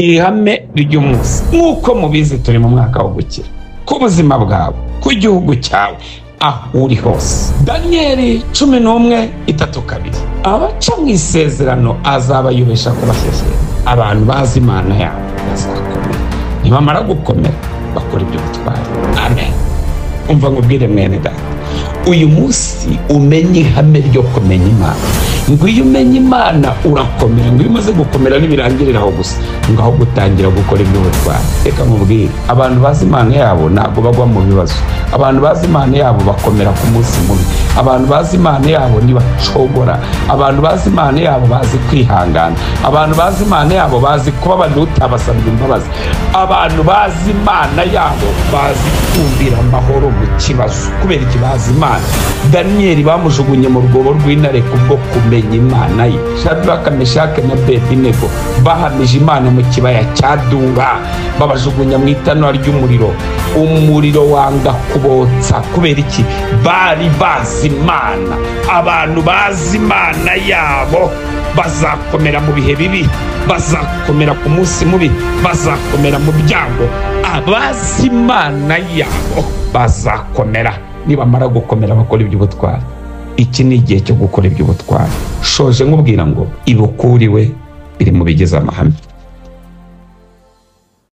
Ihame ry'umunsi, nk'uko mubizi, turi mu mwaka wo gukira ku buzima bwawe, ku gihugu cyawe, aho uri hose. Daniyeli 11:32: abaca mu isezerano azabayobesha kubashyeshya. Abantu bazi Imana yabo bazakomera, nibamara gukomera bakora ibyo butwari. Amen. Umva nkubwire mwene data, uyu munsi umenye ihame ryo kumenya Imana. Ngo iyo umenye Imana urakomera, ngo iyo umaze gukomera ntibirangirira aho gusa, ngo aho gutangira gukora iby'ubutwari. Reka nkubwire, abantu bazi Imana yabo ntabwo bagwa mu bibazo. Abantu bazi Imana yabo bakomera ku munsi mubi. Abantu bazi Imana yabo ntibacogora. Abantu bazi Imana yabo bazi kwihangana. Abantu bazi Imana yabo bazi kubabarira utabasabye imbabazi. Abantu bazi Imana yabo bazi kumvira amahoro mu kibazo. Kubera iki? Bazi Imana. Daniyeli bamujugunye mu rwobo rw'intare kubwo kumenya Imana ye. Shadraka, Meshake na Abedinego bahamije Imana mu kibaya cya Dura, babajugunya mu itanura ry'umuriro, umuriro wanga kubotsa. Kubera iki? Bari bazi Imana. Abantu bazi Imana yabo bazakomera mu bihe bibi, bazakomera ku munsi mubi, bazakomera mu byago. Abazi Imana yabo bazakomera, nibamara gukomera bakora iby'ubutwari. Iki ni igihe cyo gukora iby'ubutwari. Shoje nkubwira ngo ibukuriwe biri mu bigize amahame.